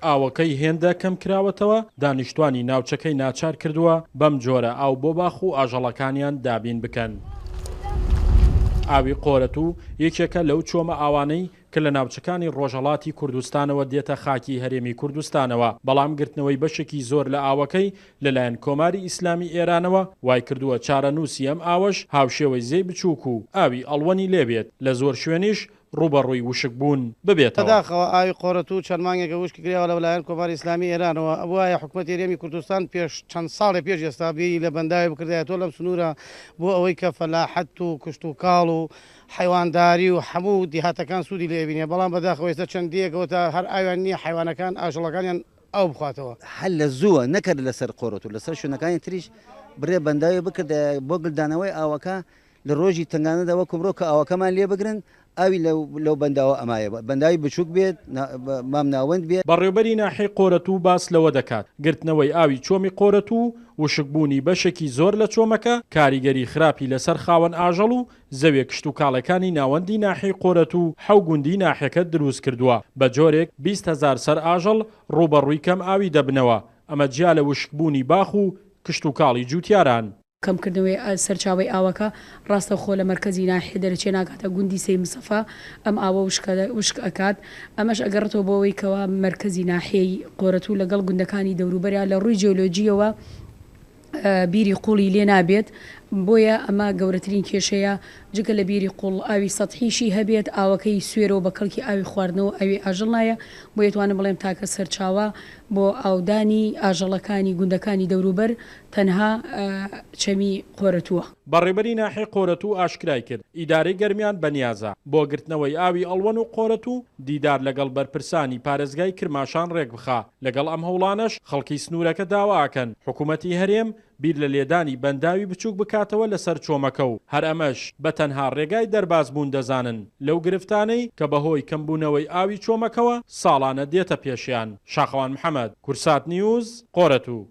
ئاوەکەی هێندە کەمکراوەتەوە، دانیشتوانی ناوچەکەی ناچار کردووە بەم جۆرە ئاو بۆ باخ و ئاژەڵەکانیان دابین بکەن. ئاوی قۆرەتوو یەکێکە لەو چۆمە ئاوانەی کە لە ناوچەکانی ڕۆژهەڵاتی کوردستانەوە دێتە خاکی هەرێمی کوردستانەوە، بەڵام گرتنەوەی بەشێکی زۆر لە ئاوەکەی لەلایەن کۆماری ئیسلامی ئێرانەوە وایکردووە چارەنووسی ئەم ئاوەش هاوشێوەی زێی بچووک و ئاوی ئەڵوەنی لێبێت، لە زۆر شوێنیش ڕووبەڕووی وشکبوون ببێتەوە. بەداخەوە ئاوی قۆرەتوو چەند مانگێکە وشک کراوە لە لایەن کۆماری ئیسلامی ئێرانەوە، ئەبوایە حکومەتی هەرێمی کوردستان پێش چەند ساڵێ پێش ئێستا بیری لە بەنداوێ بکردایەتەوە لەم سنوورە بۆ ئەوەی کە فەلاحەت و کشتوکاڵ و حەیوانداری و هەموو دیهاتەکان سوودی لێ بینێ، بەڵام بەداخەوە ئێستا چەند دییەکەوە تا هەر ئاویان نییە حەیوانەکان ئاژەڵەکانیان ئاو بخواتەوە. هەر لە زووە نەک هەر لەسەر قۆرەتوو لەسەر شوێنەکانی تریش بڕێ بەنداوی بکردایە بۆ گلدانەوەی ئاوەکە لە ڕۆژی تەنگانەدا وەک ئەمڕۆ کە ئاوەکەمان لێ بگرن ئاوی لەو بەنداوە ئەمایە بەنداوی بچووک بێت مام ناوەند بێت. بەڕێوبەری ناحیەی قۆرەتوو باس لەوە دەکات، گرتنەوەی ئاوی چۆمی قۆرەتوو و وشکبوونی بەشێکی زۆر لە چۆمەکە کاریگەری خراپی لەسەر خاوەن ئاژەڵ و زەویە کشتوکاڵێکانی ناوەندی ناحیەی قۆرەتوو و حەو گوندی ناحیەکە دروستکردووە، بەجۆرێک 20 هەزار سەر ئاژەڵ ڕووبەڕووی کەم ئاوی دەبنەوە، ئەمە جیا لە وشکبوونی باخ و کشتوکاڵی جوتیاران. کەمکردنەوەی سەرچاوەی ئاوەکە ڕاستەوخۆ لە مەرکەزی ناحیە دەرەچێ ناگاتە گوندی سەی مستەفا ئەم ئاوە وشکە وشک ئەکات ئەمەش ئەگەڕێتەوە بۆ ئەوەی کەوا مەرکەزی ناحیەی قۆرەتوو لەگەڵ گوندەکانی دەوروبەریا لە ڕووی جیۆلۆجییەوە بیری قوڵی لێ نابێت بۆیە ئەمە گەورەترین کێشەیە جگە لە بیری قوڵ ئاوی سەتحیشی هەبێت ئاوەکەی سوێرەوە بە کەڵکی ئاوی خواردنەوە ئاوی ئاژەڵ نایە بۆیە توانم بڵێم تاکە سەرچاوە بۆ ئاودانی ئاژەڵەکانی گوندەکانی دەوروبەر تەنها چەمی قۆرەتووە. بەڕێوبەری ناحیەی قۆرەتوو ئاشکرای کرد، ئیدارەی گەرمیان بەنیازە بۆ گرتنەوەی ئاوی ئەڵوەن و قۆرەتوو دیدار لەگەڵ بەرپرسانی پارێزگای کرماشان رێکبخا، لەگەڵ ئەم هەوڵانەش خەڵکی سنوورەکە داواکەن حکومەتی هەرێم بیر لە لێدانی بەنداوی بچووک بکاتەوە لەسەر چۆمەکە و هەر ئەمەش بە تەنها رێگای دەربازبوون دەزانن لەو گرفتانەی کە بەهۆی کەمبوونەوەی ئاوی چۆمەکەوە ساڵانە دێتە پێشیان. شاخەوان محەمەد، کورسات نیوز، قۆرەتوو.